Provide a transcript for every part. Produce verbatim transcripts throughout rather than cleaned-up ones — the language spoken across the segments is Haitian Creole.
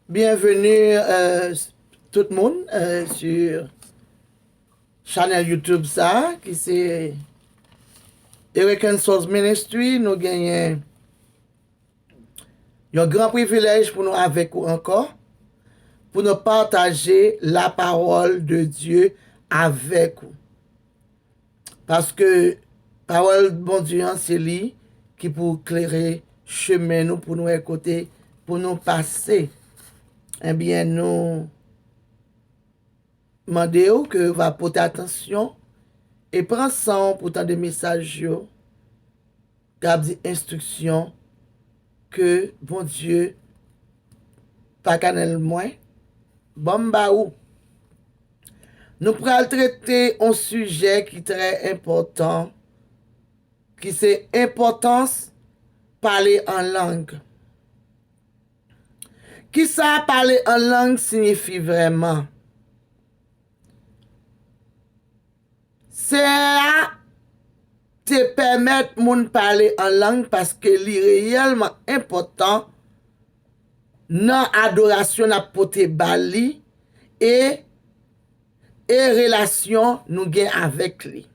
Bienvenue, euh, tout moun, euh, sur chanèl YouTube sa, ki se Awaken Souls Ministry. Nou genyen yon gran privilèj pou nou avèk ou ankò, pou nou pataje la parole de Dieu avèk ou. Paske pawòl Bondye an, se li ki pou klere chemen nou, pou nou wè kote pou nou pase. Ebyen, nou mande w ke w va pote atansyon e pran san w pou tande mesaj yo, k ap di enstriksyon ke Bondye, pa kanèl mwen, ban m ba ou. Nou pral trete yon sijè ki trè enpòtan, ki se enpòtans pale an lang. Kisa pale an lang siyifi vrèman? Senyè a te pèmèt moun pale an lang paske li reyèlman enpòtan nan adorasyon n ap pote ba li e, e relasyon nou gen avèk li.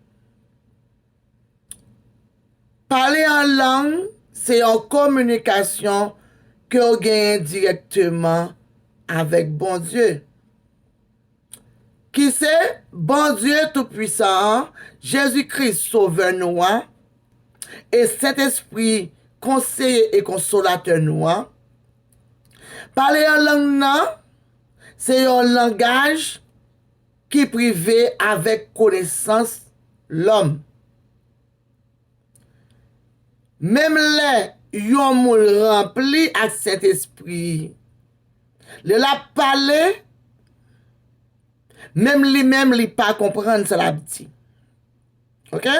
Pale an lang se yon kominikasyon ke w genyen dirèkteman avèk Bondye, ki se Bondye Toupwisan an, Jezi Kris, Sovè nou an, e Sentespri, Konseye e Konsolatè nou an. Pale an lang nan se yon langaj ki prive avèk konesans lòm. Menm lè yon moun ranpli ak Sentespri, lè l ap pale, menm li menm li pa konprann sa l ap di. Oke?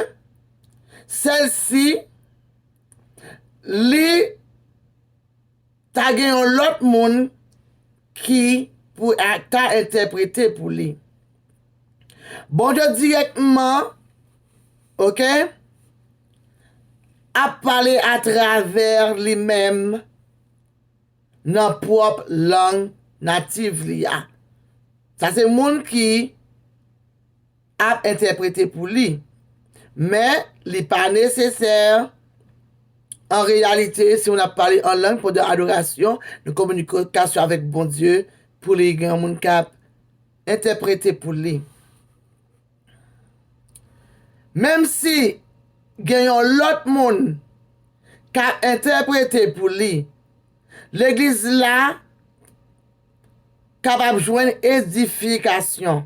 Sèl si li ta gen yon lòt moun ki pou a- ta entèprete pou li. Bondye dirèkteman, oke, ap pale atravè li menm nan pwòp lang natif li a. Sa se moun ki ap entèprete pou li. Men, li pa nesesè. An reyalite, si moun ap pale an lang pandan adorasyon, nan kominikasyon avèk Bondye, pou li gen yon moun k ap entèprete pou li. Menm si gen yon lòt moun k ap entèprete pou li, legliz la kapab jwenn edifikasyon.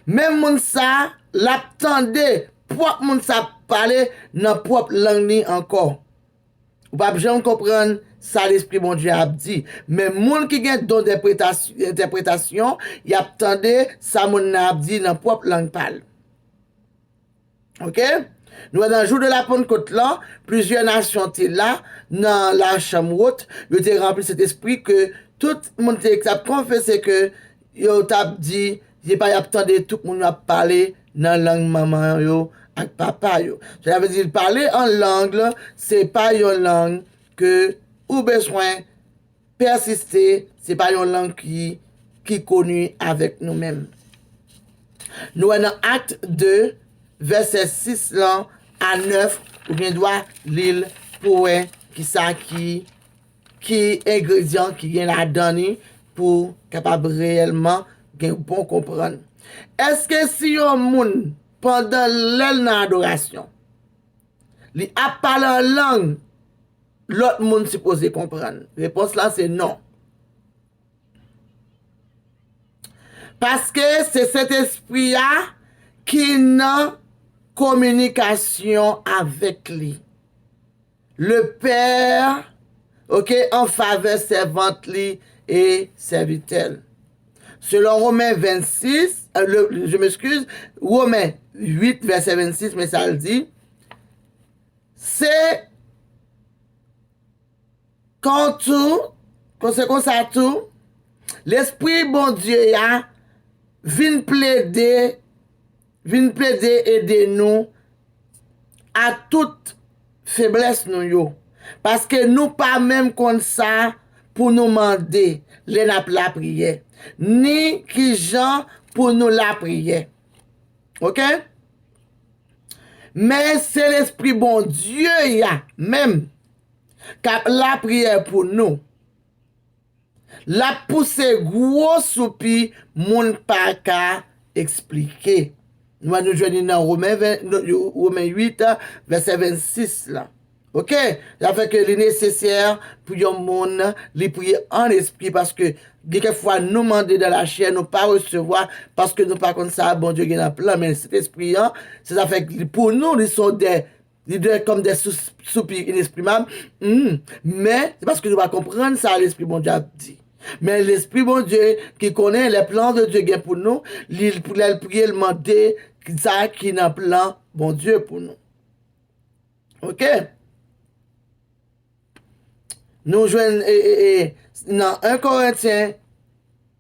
Menm moun sa, l ap tande pwòp moun sa ap pale nan pwòp lang li ankò. Ou p ap janm konprann sa Lespri Bondye ap di. Men moun ki gen don dentèpretasyon, y ap tande sa moun nan ap di nan pwòp lang pa l. Oke? Nou wè nan jou de la Pannkot lan, plizyè nasyon te la nan lachanm wot, yo te ranpli Sentespri ke tout moun te t ap konfese ke yo t ap di, se pa y ap tande tout moun yo ap pale nan lang manman yo ak papa yo. Sa vle di pale an lang, se pa yon lang ke ou bezwen pèsiste, se pa yon lang ki, ki koni avèk nou menm. Nou wè nan Akt de, vèsè sis lan a nèf, ou gen dwa li l pou wè kisa ki, ki engredyan ki gen ladan li pou kapab reyèlman gen bon konprann. Èske si yon moun, pandan lè l nan adorasyon, li ap pale an lang, lòt moun sipoze konprann? Repons la se non. Paske se Sentespri a ki nan kominikasyon avèk li. Le Père, oke, an favè sèvant li e sèvitè l. Selon Romen vennsis, euh, le, je m'excuse, Romen uit, vèsè vennsis, men sa l di, se kon tou, kon se konsa tou, Lespri Bondye a vin plede, vin plede ede nou a tout feblès nou yo. Paske nou pa menm konn sa pou nou mande lè n ap lapriyè, ni kijan pou nou lapriyè. Oke? Men se Lespri Bondye a menm k ap lapriyè pou nou. L ap pouse gwo soupi moun pa ka eksplike. Nou, nou jwenn li nan Women ven, Women uit, vèsè vennsis la. Oke? Sa fè ke li nesesè pou yon moun li priye an lespri, paske gen kèk fwa nou mande dan lachè, nou pa resevwa, paske nou pa konn sa Bondye gen nan plan, men Sentespri an, se sa fè ke li pou nou, li se yon dè Li dwe kòm de sou-, soupi inesprimab. Hmm. Men, se paske nou pa konprann sa Lespri Bondye ap di. Men Lespri Bondye ki konnen les plans de Dieu gen pou nou, li, lè l priye, l mande sa ki nan plan Bondye pou nou. Oke? Nou jwenn, e, e, e, nan en Korentyen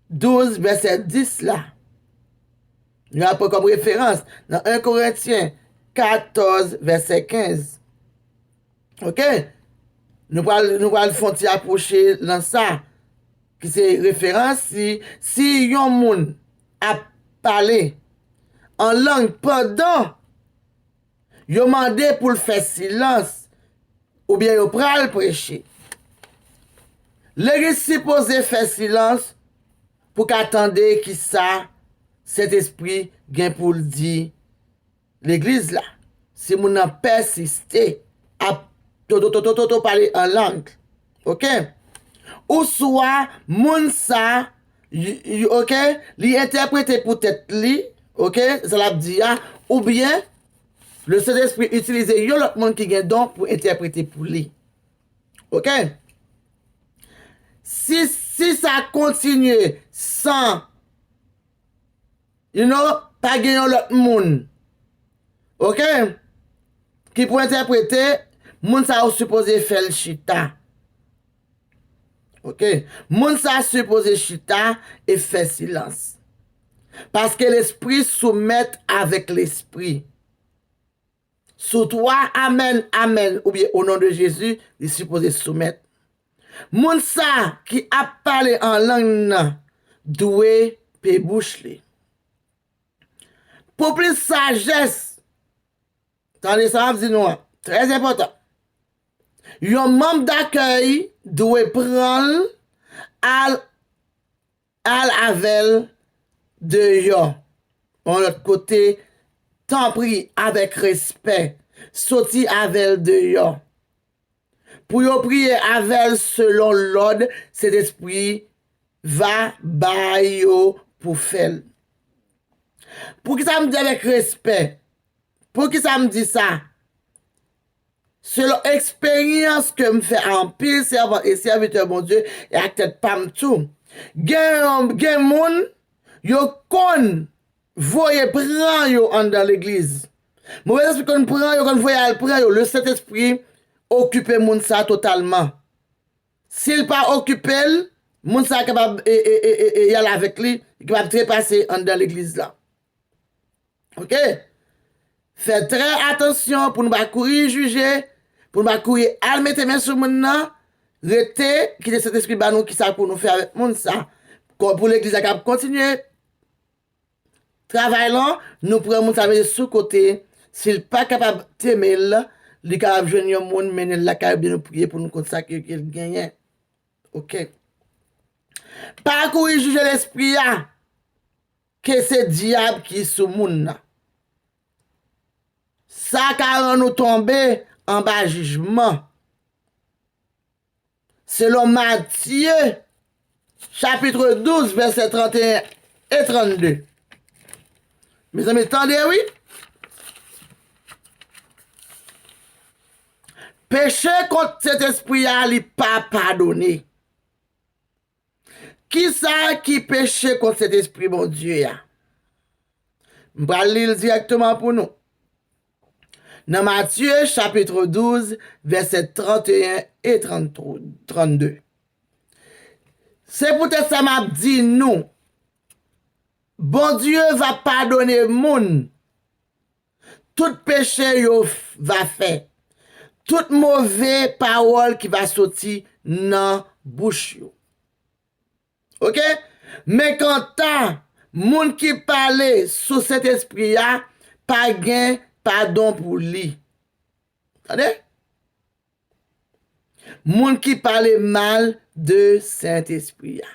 douz, vèsè dis la. Nou ap pran kòm referans nan en Korentyen katòz, vèsè kenz. Oke? Nou pral, nou pral fè yon ti apwoche nan sa, ki se referans si, si yon moun ap pale an lang pandan yo mande pou l fè silans, oubyen yo pral preche. Legliz sipoze fè silans pou ka tande ki sa Sentespri gen pou l di legliz la. Si moun nan pèsiste ap to, to, to, to, to, to pale an lang, oke? Oswa moun sa, y-, y-, oke, li entèprete pou tèt li, oke, sa l ap di a, oubyen Lesentespri itilize yon lòt moun ki gen don pou entèprete pou li. Oke? Si, si sa kontinye san, you know, pa gen yon lòt moun, oke, ki pou entèprete, moun sa yo sipoze fè l chita. Oke? Moun sa sipoze chita e fè silans. Paske lespri soumèt avèk lespri. Sou twa amèn, amèn, oubyen o non de Jezi, li sipoze soumèt. Moun sa ki ap pale an lang nan dwe pe bouch li. Pou plis sajès, tande sa m ap di nou an, trè enpòtan. Yon manm dakèy dwe pran l al al avè l deyò, yon lòt kote, tanpri, avèk respè, soti avè l deyò. Pou yo priye avè l selon lòd Sentespri va ba yo pou fè l. Poukisa m di avèk respè? Poukisa m di sa? Selon eksperyans ke m fè a anpil sèvant e sèvitè Bondye e ak tèt pa m tou, gen, gen moun, yo konn voye pran yo anndan legliz. Move lespri konn pran yo, konn voye al pran yo. Lesentespri okipe moun sa totalman. Si l pa okipe l, moun sa kapab, e, e, e, e, e, y al avèk li, li kapab trepase anndan legliz la. Oke? Fè trè atansyon pou nou pa kouri jije, pou nou pa kouri al mete men sou moun nan, rete, kite Sentespri ba nou kisa pou nou fè avèk moun sa. Kò pou legliz la k ap kontinye travay lan, nou pran moun sa mete sou kote, si l pa kapab teme l, li kapab jwenn yon moun mennen l lakay oubyen nou priye pou nou konn sa ke, ke l genyen. Oke. Pa kouri jije lespri a, ke se dyab ki sou moun nan. Sa ka rann ou tonbe anba jijman. Selon Matye, chapit douz, vèsè tranteyen e trannde. Mezanmi, tande wi. Peche kont Sentespri a, li pa padone. Kisa ki peche kont Sentespri Bondye a? M pral li l dirèkteman pou nou. Nan Matye, chapit douz, vèsè tranteyen e tranntwa, trannde. Se poutèt sa m ap di nou, Bondye va padone moun tout peche yo f-, va fè. tout move pawòl ki va soti nan bouch yo. Oke? Men kanta moun ki pale sou Sentespri a, pa gen padon pou li. Tande? Moun ki pale mal de Sentespri a.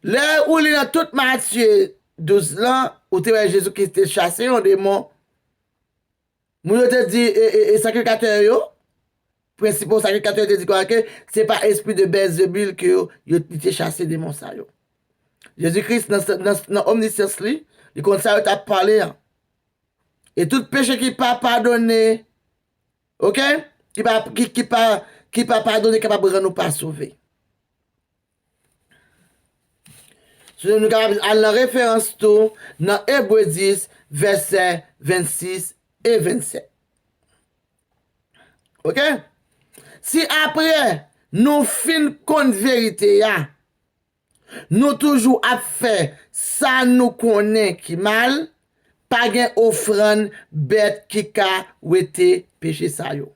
Lè ou li nan tout Matye douz lan, ou te wè Jezi Kris te chase yon demon. Moun yo te di, e, e, e sakrifikatè yo, prensipal sakrifikatè yo te di konsa ke se pa espri de Bèlzebil ke yo, yo, li te chase demon sa yo. Jezi Kris nan, nan, nan omnisyans li, li konn sa yo t ap pale an. E tout peche ki pa padone, oke? Ki pa, ki, ki pa, ki pa padone kapab rann ou pa sove. So, nou kapab al nan referans tou nan Ebre dis, vèsè vennsis e vennsèt. Oke? Si apre nou fin konn verite a, nou toujou ap fè sa nou konnen ki mal, pa gen ofrann bèt ki ka wete peche sa yo.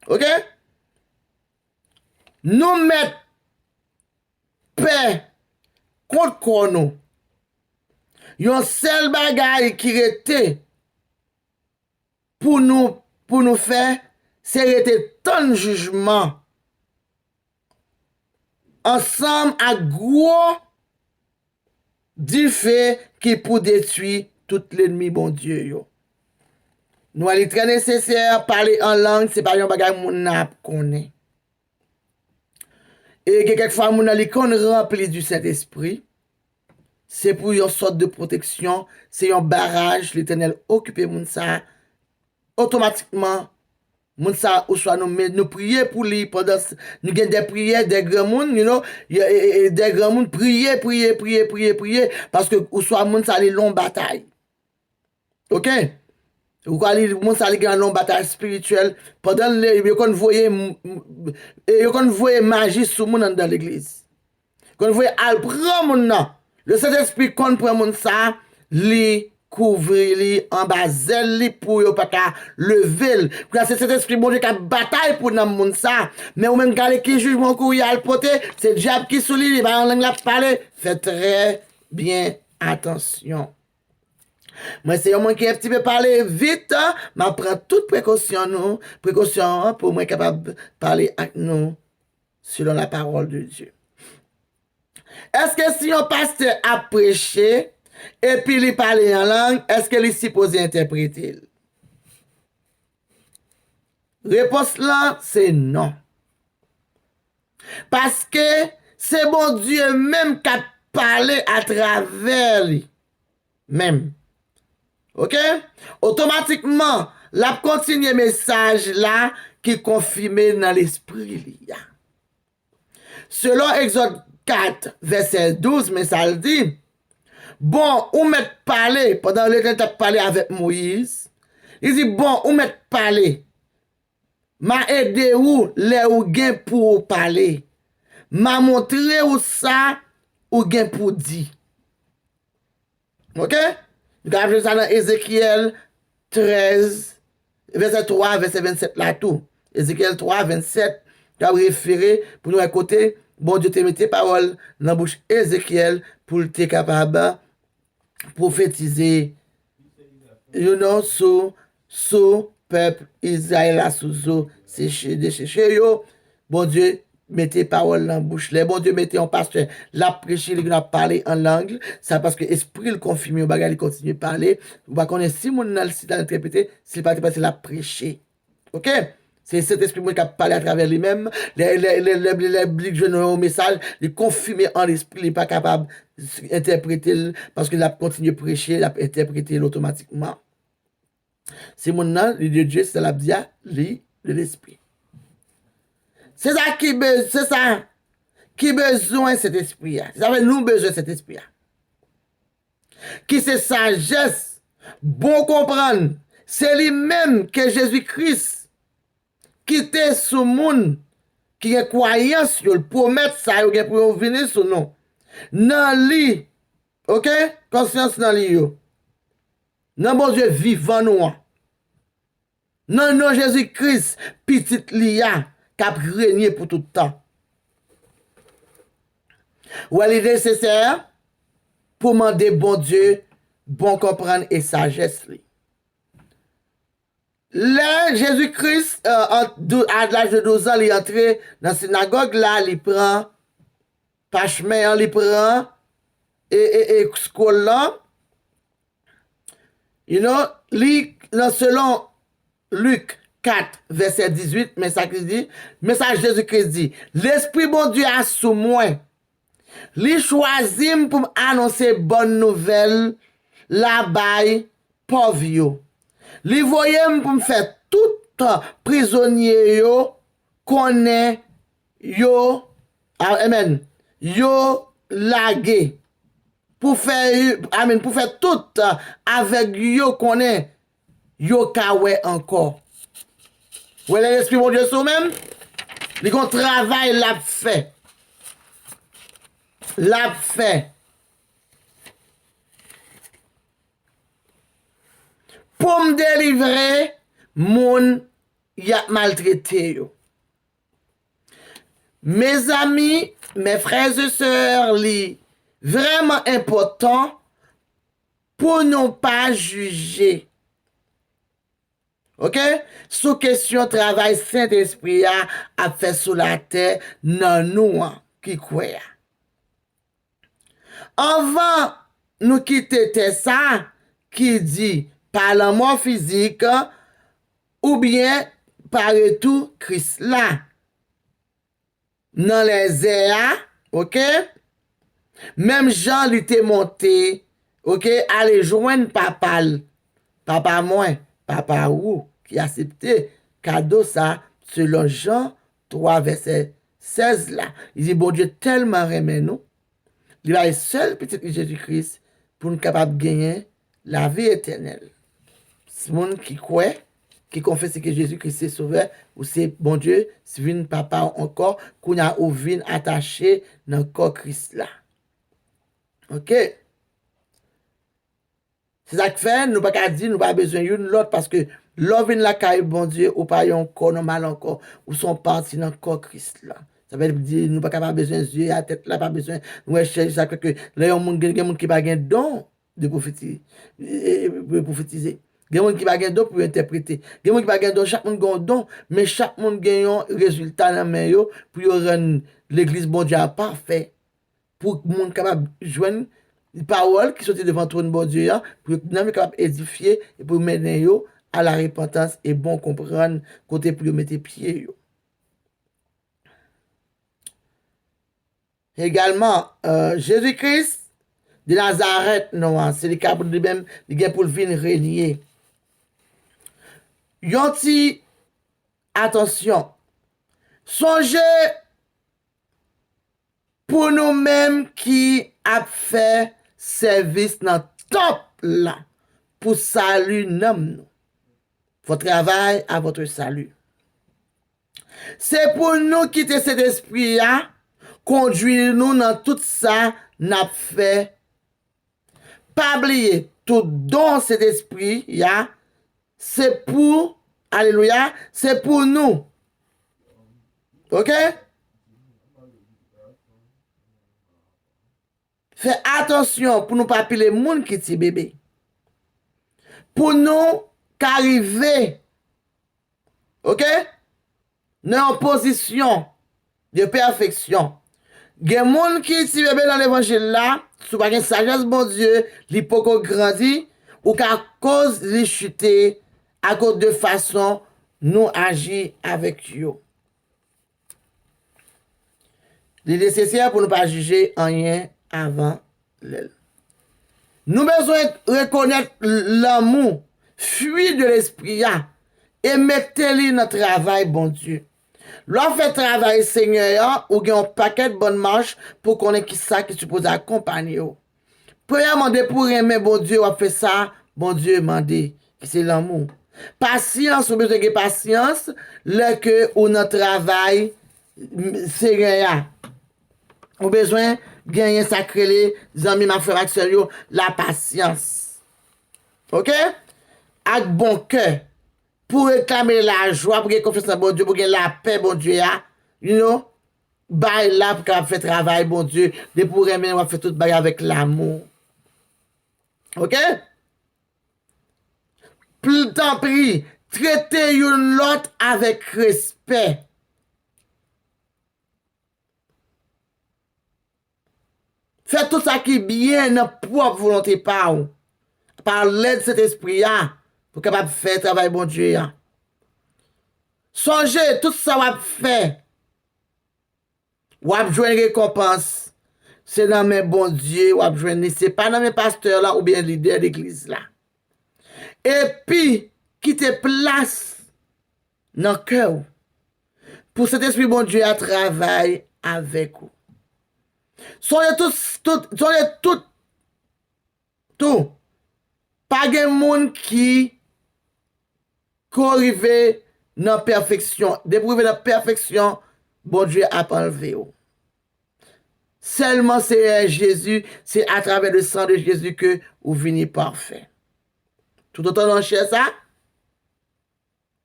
Oke? Nou mèt pè kont kò nou. Yon sèl bagay ki rete pou nou, pou nou fè, se rete tann jijman ansanm ak gwo dife ki pou detwi tout lènmi Bondye yo. Nou wè li trè nesesè, pale an lang, se pa yon bagay moun nan ap konnen. E gen kèk fwa moun nan li konn ranpli di Sentespri, se pou yon sòt de pwoteksyon, se yon baraj Letènèl okipe moun sa a, otomatikman, moun sa a, oswa nou, men, nou priye pou li pandan s-, nou gen de priyè, de granmoun, you know, y-, e, e, e, de granmoun, priye, priye, priye, priye, priye, paske oswa moun sa a li nan batay. Oke? Ou ka li, moun sa a li gen nan batay espirityèl, pandan l, yo konn voye m-, m-, e yo konn voye maji sou moun anndan legliz. Konn voye al pran moun nan. Le Sentespri konn pran moun sa, li kouvri li anba zèl li pou yo pa ka leve l. Kounye a se Sentespri Bondye k ap batay pou nanm moun sa. Men ou menm gade ki jijman ou kouri al pote, se dyab ki sou li, li pa nan lang l ap pale. Fè trè byen atansyon. Mwen se yon moun ki enptipe pale vit, m ap pran tout prekosyon nou, prekosyon an pou mwen kapab pale ak nou selon la parole de Dieu. Èske si yon pastè ap preche epi li pale an lang, èske li sipoze entèprete l? Repons lan se non. Paske se Bondye menm k ap pale atravè li menm. Oke? Otomatikman, l ap kontinye mesaj la ki konfime nan lespri li a. Selon Egzòd kat, vèsè douz, men sa l di, bon, ou mèt pale, pandan Letènèl t ap pale avèk Moyiz, li di, bon, ou mèt pale, m a ede ou lè ou gen pou ou pale, m a montre ou sa ou gen pou di. Oke? Nou ka jwenn sa nan Ezekyèl trèz, vèsè twa, vèsè vennsèt la tou. Ezekyèl twa, vennsèt, k ap refere pou nou wè kote Bondye te mete pawòl nan bouch Ezekyèl pou l te kapab pwofetize, you know, sou, sou pèp Izrayèl la, sou zo seche, deseche yo. Bondye mete pawòl nan bouch. Lè Bondye mete yon pastè, l ap preche, li gen dwa pale an lang, sa paske espri l konfime yon bagay, li kontinye pale. Ou pa konnen si moun nan, si l entèprete, si l pa te pase, l ap preche. Oke? Se Sentespri mwen k ap pale atravè li menm. Lè, lè, lè, lè, lè, lè li jwenn yon mesaj, li konfime an lespri, li pa kapab entèprete l, paske l ap kontinye preche, l ap entèprete l otomatikman. Si moun nan, li de Dye, se sa l ap di a, li de lespri. Se sa ki be-, se sa ki bezwen Sentespri a. Se sa fè nou bezwen Sentespri a. Ki se sajès, bon konprann. Se li menm ke Jezi Kris kite sou moun ki gen kwayans yo, l pwomèt sa yo gen pou yo vini sou nou. Nan li, oke? Konsyans nan li yo. nan Bondye vivan nou an, nan non Jezi Kris, Pitit li a, k ap renye pou tout tan. Wè, li nesesè pou mande Bondye bon konprann e sajès li. Lè Jezi Kris, euh, an dou-, a laj de douz an, li antre nan sinagòg la, li pran pachemen an, li pran e, e, e scroll lan. You know, li nan selon Lik kat, vèsè dizuit, men sa ki di, men sa Jezi Kris di, Lespri Bondye a sou mwen. Li chwazi m pou m anonse bòn nouvèl la bay pòv yo. Li voye m pou m fè tout prizonye yo konnen yo, a-, amen, yo lage. Pou fè, amen, pou fè tout avèg yo konnen yo ka wè ankò. Wè, lè Lespri Bondye sou menm, li gon travay l ap fè. L ap fè. Pou m delivre moun y ap maltrete yo. Mezanmi, mes frères et sœurs, li vrèman enpòtan pou nou pa jije. Oke? Sou kesyon travay Sentespri a ap fè sou latè nan nou an ki kwè a. Anvan nou kite tè sa ki di pa lanmò fizik oubyen pa retou Kris la nan lèzè a, oke? Menm jan li te monte, oke, ale jwenn Papa l, Papa mwen, Papa ou, ki aksepte kado sa selon Jan twa vèsè sèz la. Li di, Bondye tèlman renmen nou, li bay sèl Pitit li Jezi Kris pou n kapab genyen lavi etènèl. Moun ki kwè, ki konfese ke Jezi Kris se Sovè, ou se Bondye, si vin Papa w ankò, kounye a ou vin atache nan kò Kris la. Oke? Se sa k fè nou pa ka di nou pa bezwen youn lòt, paske lè w vin lakay Bondye, ou pa yon kò nòmal ankò, ou se yon pati nan kò Kris la. Sa vle di nou pa ka pa bezwen zye a, tèt la pa bezwen, nou wè chèch sa, ke lè yon moun gen, gen moun ki pa gen don de pwofeti-, e, e, pwofetize. Gen moun ki pa gen don pou entèprete. Gen moun ki pa gen don, chak moun gen yon don, men chak moun gen yon rezilta nan men yo pou yo rann legliz Bondye a pafè. Pou moun kapab jwenn pawòl ki soti devan twòn Bondye a, pou yo, nanm yo kapab edifye, e pou mennen yo a la repantans e bon konprann kote pou yo mete pye yo. Egalman, euh, Jezi Kris de Nazarèt, non, an, se li ka pou li menm, li gen pou l vin renye. Yon ti atansyon. Sonje pou nou menm ki ap fè sèvis nan tanp la pou sali nanm nou. Votre travail à votre salut. Se pou nou kite Sentespri a kondui nou nan tout sa n ap fè. Pa bliye, tout don Sentespri a, se pou, alelouya, se pou nou. Oke? Fè atansyon pou nou pa pile moun ki ti bebe. Pou nou ka rive, oke? Nan yon pozisyon de pèfeksyon. Gen moun ki ti bebe nan levanjil la, si w pa gen sajès Bondye, li poko grandi, ou ka koz li chite akoz de fason nou aji avèk yo. Li nesesè pou nou pa jije anyen avan lè l. Nou bezwen rekonèt lanmou, fwi de Lespri a, e mete li nan travay Bondye. Lè w ap fè travay Senyè a, ou gen yon pakèt bòn mach pou w konnen kisa ki sipoze akonpanye w. Premyèman, depi w renmen Bondye, w ap fè sa Bondye mande, ki se lanmou. Pasyans, ou bezwen gen pasyans lè ke ou nan travay, m, Senyè a. Ou bezwen genyen sa k rele, zanmi m ak frè m ak sè m yo, lapasyans. Ok? Ak bon kè. Pou reklame lajwa, pou gen konfyans nan Bondye, pou gen lapè Bondye a, you know, bay la pou kapab fè travay Bondye. Depi w renmen, w ap fè tout bagay avèk lamou. Ok? Pl-, tanpri, trete youn lòt avèk respè. Fè tout sa ki byen nan pwòp volonte pa w, pa lèd Sentespri a, pou w kapab fè travay Bondye a. Sonje, tout sa w ap fè, w ap jwenn rekonpans. Se nan men Bondye w ap jwenn li. Se pa nan men pastè la oubyen lidè legliz la. Epi, kite plas nan kè w pou Sentespri Bondye a travay avèk ou. Sonje tout, tout, sonje tout, tou. Pa gen moun ki ko rive nan pèfeksyon. Depi w rive nan pèfeksyon, Bondye ap anlve w. Sèlman Seyè Jezi, se atravè le sang de Jésus ke ou vini pafè. Toutotan nan chè sa,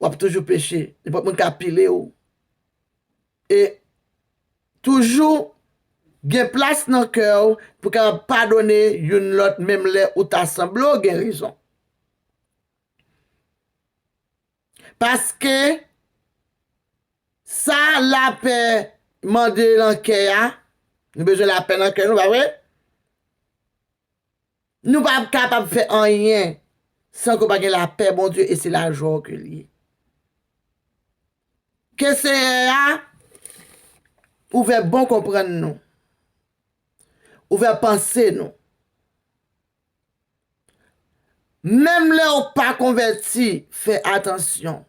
w ap toujou peche. Nenpòt moun ka pile w. E toujou gen plas nan kè w pou kapab padone youn lòt, menm lè ou ta sanble w gen rezon. Paske sa lapè mande nan kè a, nou bezwen lapè nan kè nou, pa vre? Nou pa kapab fè anyen san ke w pa gen lapè Bondye, e se lajwa w ke l ye. Ke Seyè a ouvè bon konprann nou, ouvè panse nou. Menm lè w pa konvèti, fè atansyon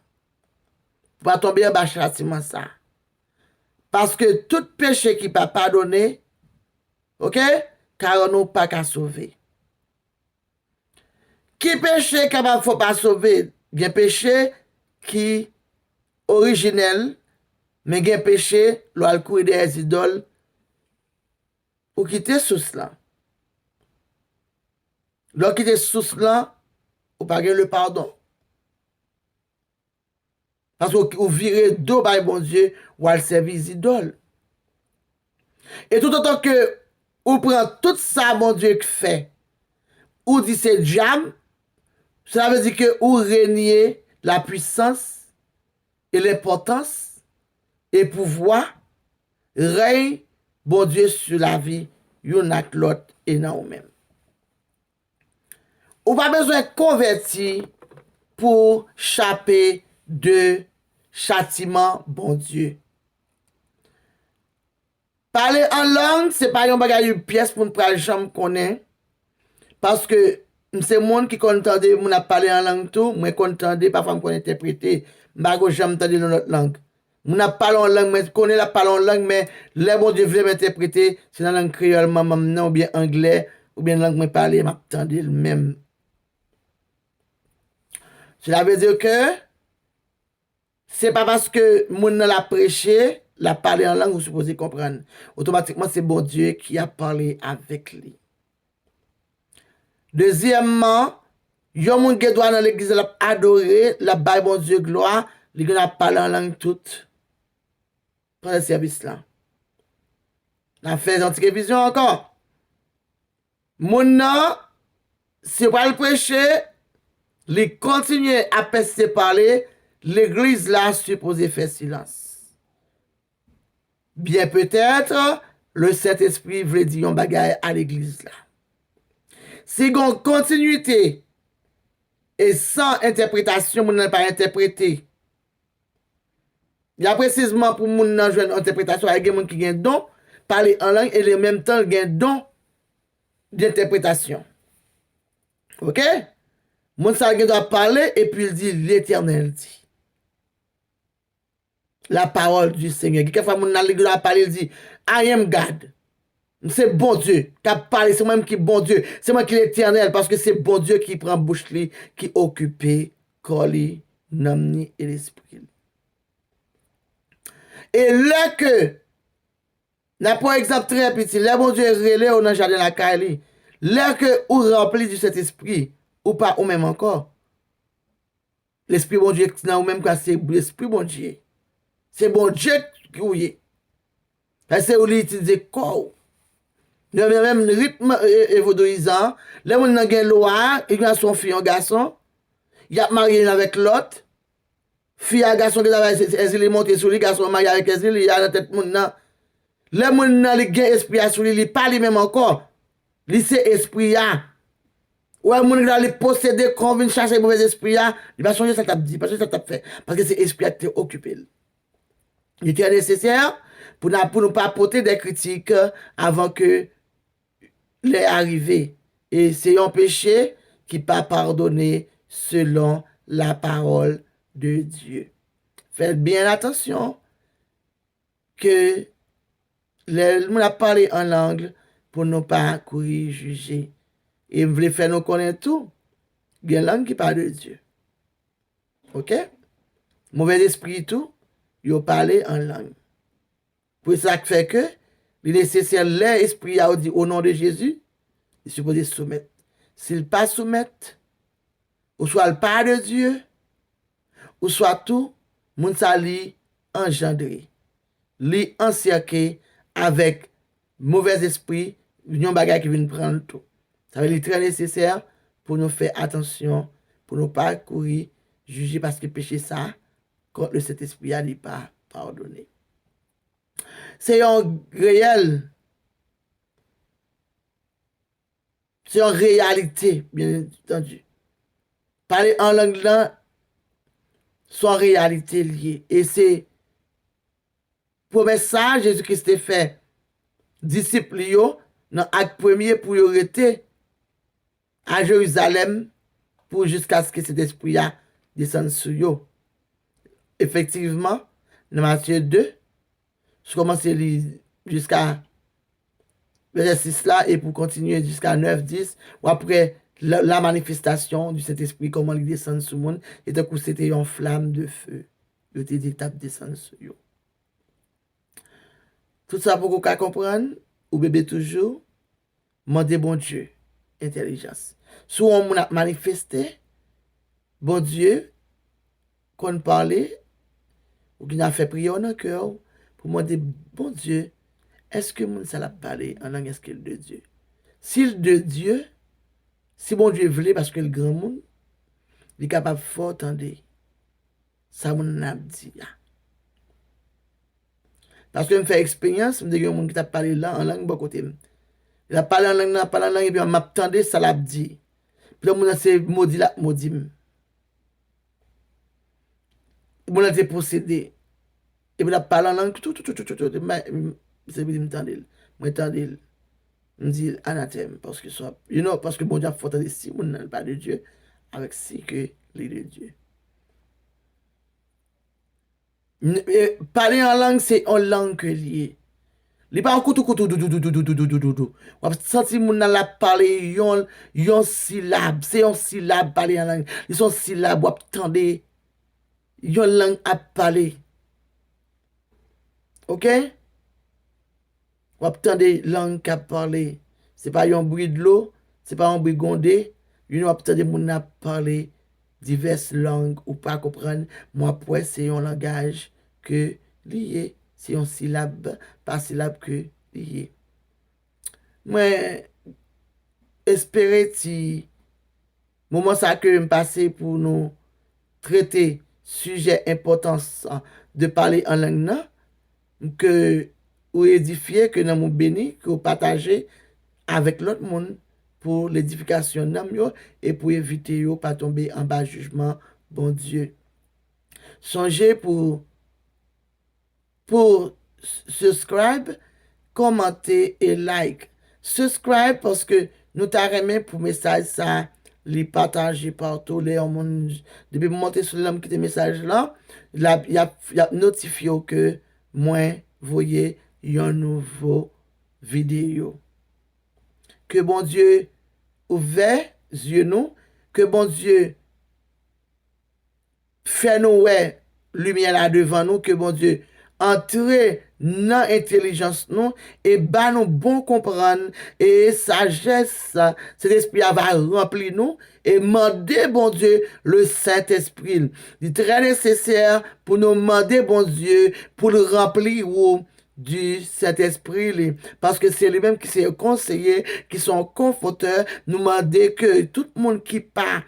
pou w pa tonbe anba chatiman sa. Paske tout peche ki pa padone, ok, kawòn ou pa ka sove. Ki peche kapab fè w pa sove? Gen peche ki orijinèl, men gen peche lè w al kouri dèyè zidòl, ou kite sous lan. Lè w kite sous lan, ou pa gen le padon. Paske w, ou vire do bay Bondye, w al sèvi zidòl. E toutotan ke ou pran tout sa Bondye k fè, ou di se dyab, sela vle di ke ou renye lapwisans e lenpòtans e pouvwa rèy Bondye sou lavi youn ak lòt e nan ou menm. Ou pa bezwen konvèti pou w chape de chatiman Bondye. Pale an lang, se pa yon bagay yon pyès moun pral janm konnen. Paske m se moun ki konn tande moun ap pale an lang tou, mwen konn tande, pafwa m konn entèprete. M pa ko janm tande nan lòt lang. Moun ap pale yon lang, mwen konnen l ap pale yon lang, men lè Bondye vle m entèprete, se nan lang kreyòl manman m nan, oubyen anglè, oubyen lang mwen pale, m ap tande l menm. Sela vle di ke se pa paske moun nan l ap preche, l ap pale an lang, ou sipoze konprann. Otomatikman, se Bondye ki ap pale avèk li. Dezyèmman, yon moun gen dwa nan legliz la, l ap adore, l ap bay Bondye glwa, li gen dwa ap pale an lang tout pandan sèvis la. N ap fè yon ti revizyon ankò. Moun nan, si yo pral preche, li kontinye ap pèsiste pale, legliz la sipoze fè silans. Byen petèt, le Sentespri vle di yon bagay a legliz la. Si gon kontinwite e san entèpretasyon, moun nan pa entèprete. Ya presizman pou moun nan jwenn entèpretasyon, gen moun ki gen don pale an lang e li menm tan l gen don dentèpretasyon. Ok? Moun sa gen dwa pale epi l di, Letènèl di. La parole du Seigneur. Gen kèk fwa moun nan li gen dwa pale, l di, I am God. M se Bondye k ap pale, se mwen menm ki Bondye, se mwen ki Letènèl, paske se Bondye ki pran bouch li, ki okipe kò li, nanm ni e lespri li. E lè ke, n a pran egzanp trè piti, lè Bondye rele w nan jaden lakay li, lè ke ou ranpli di Sentespri, ou pa ou menm ankò. Lespri Bondye ki nan ou menm, kwa se Lespri Bondye. Se Bondye ki ou ye. Sa se ou li itilize kò w. Nan menm, menm ritm e, e vodouyizan, lè moun nan gen lwa, li gen yon fi, yon gason, y ap marye youn avèk lòt, fi a, gason ki travay, se, se Èzili monte sou li, gason an marye avèk Èzili, li a nan tèt moun nan. Lè moun nan li gen espri a sou li, li pa li menm ankò. Li se espri a. Ou wè moun ki la li posede, kon vin chache movèz espri a, li pa sonje sa l t ap di, pa sonje sa l t ap fè. Paske se espri a ki te okipe l. Li trè nesesè pou n, pou nou pa pote de kritik avan ke lè a rive. E se yon peche ki pa padone selon la parole de Dieu. Fè byen atansyon ke lè moun ap pale an lang, pou nou pa kouri jije. E m vle fè nou konnen tou, gen lang ki pa de Dye. Oke? Movèzespri tou, yo pale an lang. Pou sa k fè ke li nesesè lè espri a yo di, "O non de Jezi," li sipoze soumèt. Si l pa soumèt, oswa l pa de Dye, oswa tou, moun sa li anjandre, li ansèke avèk movèzespri, yon bagay ki vin pran l tou. Sa vle di li trè nesesè pou nou fè atansyon, pou nou pa kouri jije, paske peche sa kont Lesentespri a, li pa padone. Se yon reyèl, se yon reyalite, byen antandi. Pale an lang lan, se yon reyalite li ye. E se pwomès sa a Jezi Kris te fè disip li yo nan Ak premye pou yo rete a Jerizalèm pou jiskaske Sentespri a desann sou yo. Efektivman, nan Matye de, si w kòmanse li jiska vèsè sis la, epi w kontinye jiska nèf, dis, w ap wè la, la manifestation du Saint-Esprit, kòman li desann sou moun, e tankou se te yon flamme de feu. Yo te di l t ap desann sou yo. Tout sa poko ka konprann, ou bebe toujou, mande Bondye entèlijans. Si w wè yon moun ap manifeste, Bondye konn pale, ou gen afè priyè w nan kè w, pou mande Bondye, èske moun sa l ap pale an lang, èske l de Dye? Si l de Dye, si Bondye vle, paske l granmoun, li kapab fè w tande sa moun nan ap di a. Paske m fè eksperyans, m te gen yon moun ki t ap pale lan, an lang bò kote m. L ap pale an lang, l ap pale an lang, epi m ap tande sa l ap di. Epi lè moun nan se modi l ap modi m. Moun nan te posede. Epi l ap pale an lang, tou, tou, tou, tou, tou, tou, m, m, se vini m tande l. Mwen tande l. M di l anatèm, paske sa, you know, paske Bondye ap fè w tande si moun nan li pa de Dye, avèk si ke li de Dye. N-, e, pale an lang, se yon lang ke li ye. Li pa yon koutou koutou doudou doudou doudou doudou doudou. W ap santi moun nan l ap pale yon, yon silab, se yon silab pale an lang. Li se yon silab, w ap tande yon lang ap pale. Oke? W ap tande lang k ap pale. Se pa yon bri dlo, se pa yon bri gwonde. Youn w ap tande moun nan ap pale divès lang ou pa konprann, men w ap wè se yon langaj ke li ye, se yon silab pa silab ke li ye. Mwen espere ti moman sa ke m pase pou nou trete sijè enpòtans de pale an lang nan, ke ou edifye, ke nanm ou beni, ke ou pataje avèk lòt moun pou ledifikasyon nanm yo e pou evite yo pa tonbe anba jijman Bondye. Sonje pou, pou s-, subscribe, kòmante e like. Subscribe paske nou ta renmen pou mesaj sa li pataje patou. Lè yon moun, depi m monte sou li la, m kite mesaj lan, l ap, y ap, y ap notifye w ke mwen voye yon nouvo videyo. Ke Bondye ouvè zye nou, ke Bondye fè nou wè limyè la devan nou, ke Bondye antre nan entèlijans nou e ba nou bon konprann e sajès. Sentespri a va ranpli nou e mande Bondye le Sentespri. Li trè nesesè pou nou mande Bondye pou l ranpli ou di Sentespri li, paske se li menm ki se konseye, ki se yon konfotè. Nou mande ke tout moun ki pa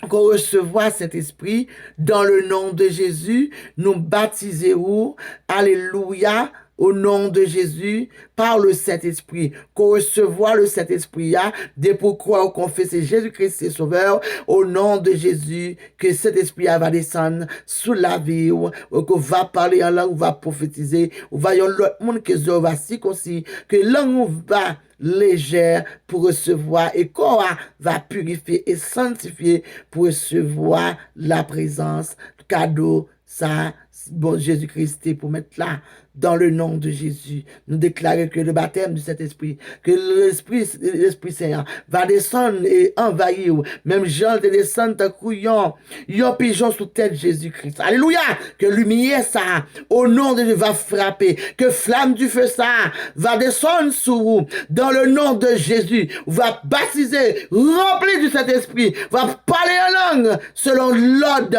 ko resevwa Sentespri, dans le nom de Jésus, nou batize ou, alelouya, au nom de Jésus, par le Saint-Esprit, ko resevwa le Sentespri a, depi w kwè ou konfese Jezi Kris se Sovè, au nom de Jésus, ke Sentespri a va desann sou lavi w, ou ke w va pale an lang, ou va pwofetize, ou va yon lòt moun, ke zye w va sikonsi, ke lang ou va lejè pou resevwa e kò a va pirifye e santifye pou resevwa laprezans, kado sa bon Jezi Kris te pwomèt la. Dans le nom de Jésus, nou deklare ke le baptême du Saint-Esprit, ke lespri, lespri sen an va desann e anvayi w, menm jan l te desann tankou yon yon pijon sou tèt Jezi Kris. Alelouya! Ke limyè sa a, o non de Jezi, va frape. Ke flam dife sa a va desann sou ou. Dans le nom de Jésus, ou va batize, ranpli du Saint-Esprit, va pale an lang selon lòd,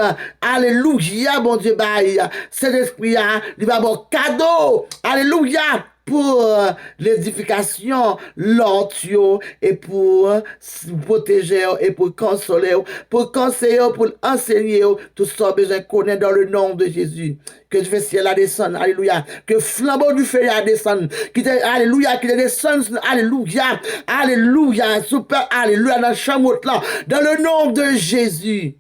alelouya, Bondye bay. Sentespri a, li va ba w kado, alelouya, pou, euh, ledifikasyon lòt yo e pou, euh, s-, pwoteje yo e pou konsole yo, pou konseye yo, pou l ansenye yo tout sa w bezwen konnen dans le nom de Jésus. Ke dife syèl la desann, alelouya. Ke flanbo dife a desann, ki te, alelouya, ki te desann, alelouya, alelouya, sou pèp, alelouya, nan chanm wot lan, dans le nom de Jésus.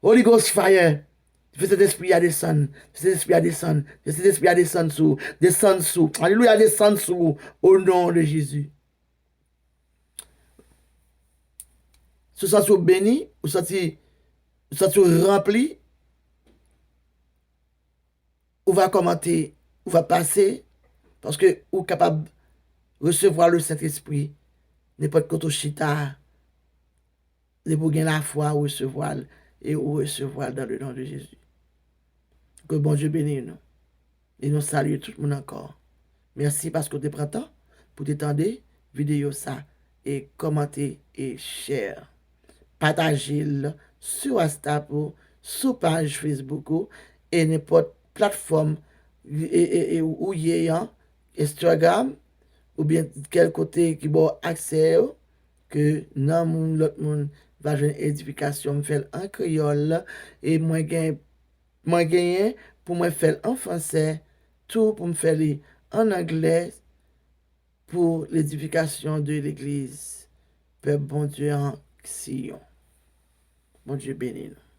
Holy Ghost fire. Fè Sentespri a desann. Fè Sentespri a desann. Fè Sentespri a desann sou ou. Desann sou. Alelouya, desann sou ou. O non de Jezi. Si w santi w beni, ou santi, ou santi w ranpli, ou va kòmante, ou va pase, paske ou kapab resevwa le Sentespri nenpòt kote w chita a. Depi w gen lafwa, ou resevwa l, e ou resevwa l dans le nom de Jésus. Ke Bondye beni nou. E nou salye tout moun ankò. Mèsi paske w te pran tan pou te tande videyo sa e kòmante e share. Pataje l sou WhatsApp ou, sou paj Facebook ou, e nenpòt platfòm e, e, e, ou ye an, Instagram, oubyen kèl kote ki ba w aksè yo, ke nanm moun, lòt moun va jwenn edifikasyon. M fè l an kreyòl, e mwen gen, mwen genyen pou mwen fè l an fransè, tou pou m fè li an anglè, pour l'édification de l'église, pèp Bondye an Siyon. Bondye beni nou.